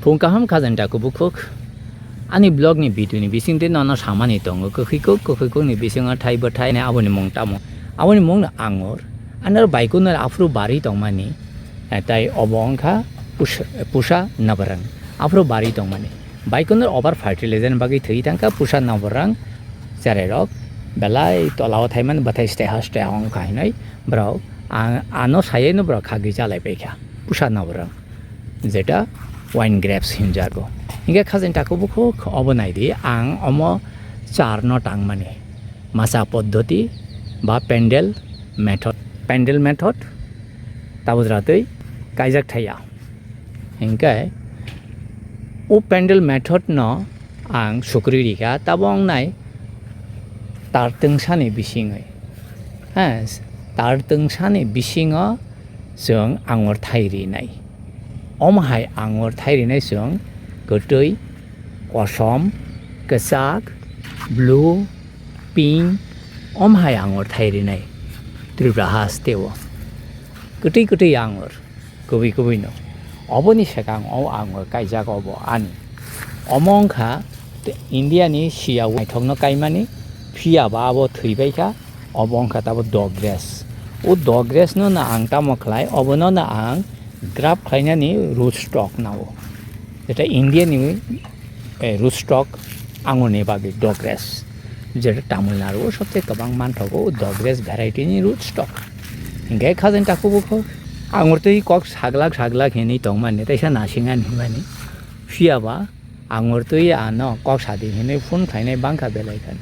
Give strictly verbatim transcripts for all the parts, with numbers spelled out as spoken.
Phung kaham khajani takhuk bukhuk. Ani vlog ni video ni bisingtwi nono samani tongo, kwkhwi kuk, kwkhwi kuk ni bisingo thai bwthai ne aboni mung tamo. Aboni mung no angur. Anor baikunor aphuru bari tongmani, eh, tai obo wngkha pusa, pusa nabarang. Aphuru bari tongmani. Baikunor over fertilizer ni bagwi thwi thangkha pusa nabarang. Cherai rok belai tolao thaimani bwthai steha steha wngkha hinwi borok ang, ano sayeno borok khagwi chalai paikha. Pusa nabarang. Jeta wine grapes hinjago. Hinkhe khajani takhuk bukhuk obo naidi, ang omo charno tangmani. Masa poddhoti ba pendel method. Pendel method tabuk jora twi kaijak thaya. Hinkhe o pendel method no ang sukri rikha, tabo wngnai tar tungsani bisingwi. Ha, tar tungsani bisingo chwng angur thai rinai. Omo hai angur thai rinai chwng kwtwi, kosom, kwchak, blue, pink, omo hai angur thai rinai Tripura hasteo. Kwtwi kwtwi angur, kubui kubui no. Oboni swkang o angur kaijak obo ani. Omo wngkha India ni siya naithokno kaimani, phiya ba abo thwi baikha, obo wngkha tabo dogres. O dogres no no ang tamo khlai, obono no ang grab khlainani root stock nao. Jeta India ni, eh, root stock angurni bagwi dogres. Jeta Tamil Nadu o sobse kwbang manthogo o dogres variety ni root stock. Hinkhe khajani takhuk bukhuk angur twi kok saglak saglak hinwi tongmani, teisa nasingani hinmani. Phiya ba angur twi ano kok sadi hinwi phone khlainai bangkha belai khan.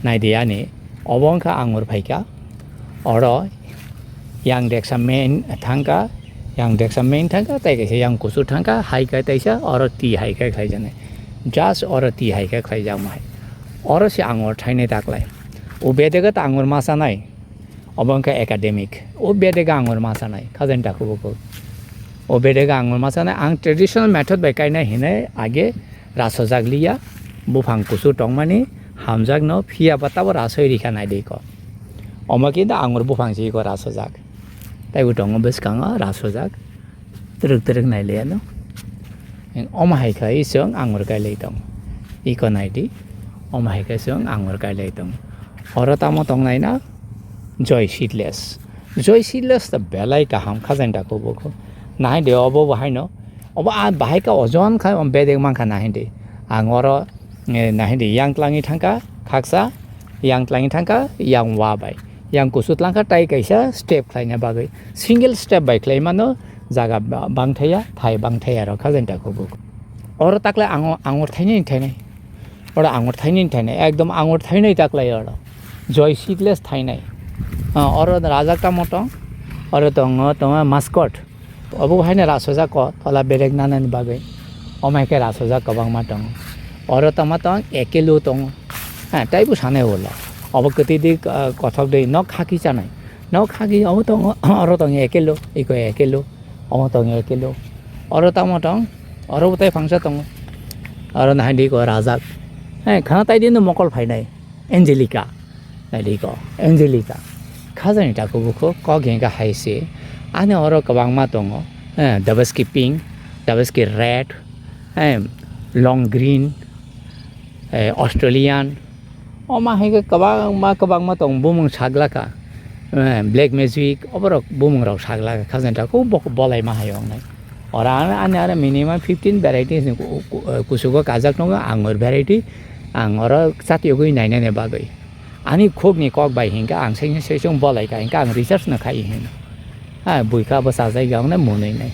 Naidi ani, obo wngkha angur phaikha, oro yang deksa main thangkha, yang deksa main thangkha, tei kaisa yang kuchuk thangkha, hai khe teisa oro twi hai khe khlaijaknai. Just oro twi hai khe khlaijakmai. Oro se angur thainai taklai. O bedega ta angur ma chanai. Obo wngkha academic. O bedega angur ma chanai, khajani takhuk bukhuk. O bedega angur ma chanai, ang traditional method bai kainai hinwi age rasojak liya, buphang kuchuk tongmani hamjakno, phiya ba tabo rasoi rikha naidi ko. Omo kintu angur buphang se iko rasojak. Taibo tongo bwskango rasojak. Twrwk twrwk nai le ano. Omo hai khe chwng angur kai lai tong. Iko nai di. Omo hai khe chwng angur kai lai tong. Oro tamo tong nai na? Joy Seedless. Joy Seedless ta belai kaham khajani takhuk bukhuk. Nahai de obo bo haino. Obo a bahai ka ojon kha, bedek mankha nahai de. Ang oro Eh, nahidi, yang tlangi thangkha khaksa, yang tlangi thangkha yang wa bai, yang kusu tlangkha tai kaisa step khlaina bagwi. Single step bai khlai mano, jaga ba-, bangthaya, thai bangthaya rok khajani takhuk bukhuk. Oro taklai ango-, angur thainai thainai. Oro angur thainai thainai, ekdom angur thainai taklai oro. Joy Seedless thainai. Ah, oro rajak tamo tong, oro tongo, tongo mascot. Obo haino rasojak ko tola berek nanani bagwi. Omo hai khe rasojak kwbangma tongo. Oro tongma tong ekelo tongo. Ha, taibo sanai ulo. Obo kwtwi di, ah, kothok di nok khaki chanai. Nok khaki obo tongo, oro tongo ekelo, iko ekelo, omo tongo ekelo. Oro tamo tong, oro bo tai phangsa tongo. Oro nahai di ko rajak. He, khana tai di no mokol phainai. Angelica. Naidi ko, Angelica. Khajani takhuk bukhuk, kok hingkha hai se. Ani oro kwbangma tongo. Eh, Dabaski pink, Dabaski red, eh, long green, eh, Australian. Omo hai khe kwbangma, kwbangma tongo, bumung saglaka. Eh, black magic, oborok bumung rok saglaka. Khajani takhuk bo-, bolai ma hai wngnai. Oro ang ani aro minimum fifteen varieties ni ku-, ku-, kuchugo kajak tongo, angur variety. Ang oro chatiyogwi nainani bagwi. Ani khukni kok bai hinkhe ang sengsa sesong bolai kha hinkhe ang research no khai hino. Ha, buikha bo chajai ga mwnai mwnwi nai.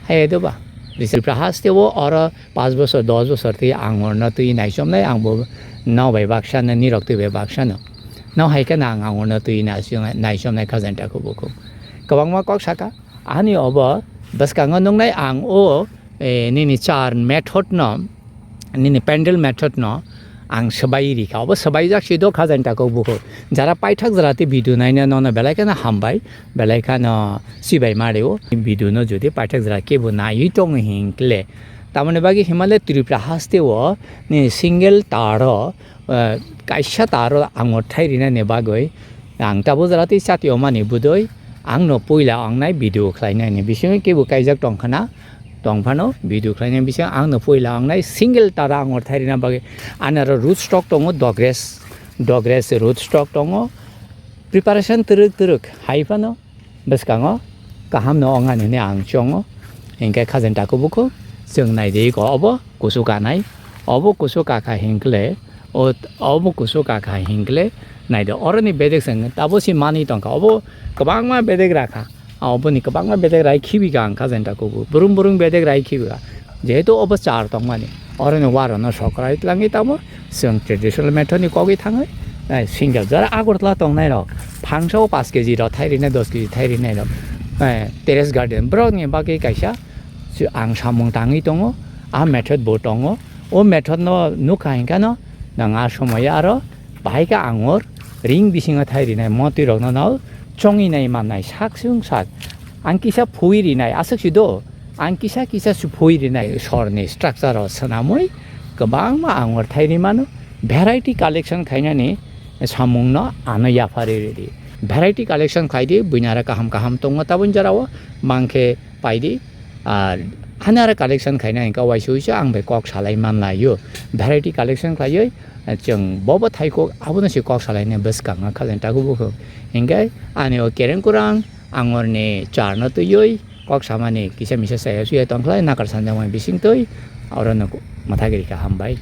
Hai do ba. Research pra haste o oro panch bosor, dos bosor twi ang orno twi naichomnai, ang bo no bai baksa no, nirok twi bai baksa no. No hai khe nang ang orno twi naichom-, naichomnai khajani takhuk bukhuk. Kwbangma kok saka. Ani obo bwskango nuknai ang o, eh, nini char method no, nini pendel method no ang swbai rikha. Obo swbaijak si do khajani takhuk bukhuk. Jara paithak jara tei video naina nono belai kheno hambai, belai kheno sibai ma rio. Video no jodi paithak jara kebo naiwi tongo hinkle, tamoni bagwi Himalaya Tripura haste o nini single taro, eh, kaisa taro angur thai rinani bagwi ang tabuk jora tei chati omani budui ang no puila wngnai video khlainani bisingo kebo kaijak tongkhana tong phano video khlaina bising ang no puila ang nai single tara angor thairina bagwi ani aro root stock tongo dogres, dogres root stock tongo, preparation twrwk twrwk hai phano bwskango kaham no ongani hwnwi ang chongo. Hinkhe khajenta kubukhu chwng naidi ko obo kusu kanai, obo kusu kakha hinkle, o obo kusu kakha hinkle naidi oroni bedek chwng tabo si mani tongkha, obo kwbangma bedek rakha. Oboni kwbangma bedek rai khibi ka ang khajenta kubu. Burung burung bedek rai khibi ka. Jehetu obo char tongmani. Oroni warano sokrai tlangwi tamo chwng traditional method ni kogwi thangwi, eh, single jora Agartala tongnai rok. Phangsa o paanch K G rok thai rinai, dos K G thai rinai rok. Eh, terrace garden borok ni bagwi kaisa si ang samung tangwi tongo. A method bo tongo. O method no nukha hinkha no nang a somoyo aro bahai khe angor ring bisingo thai rinai motwi rokno no chongwi nai mannai sak sung sak. Ang kisa phui rinai aswk si do, ang kisa kisa si phui rinai sorni structure o swnamwi kwbangma angor thai ri mano. Variety collection khainani samung no ano yapharwi ridi. Variety collection khaidi buini aro kaham kaham tongo tabun jora o mangkhe paidi. Ar hani aro collection khaina hinkhe waisa waisa ang bai kok salai manlaio. Variety collection khlaiwi, eh, chwng bobo thaikuk abono se kok salaina bwskango khajenta kubukhu. Hinkhe ani o kereng kurang angorni charno twiwi kok samani kisa misa chaya suya tongkhlai nakar sanjakmani bisingtwi orono mwthagiri kha hambai.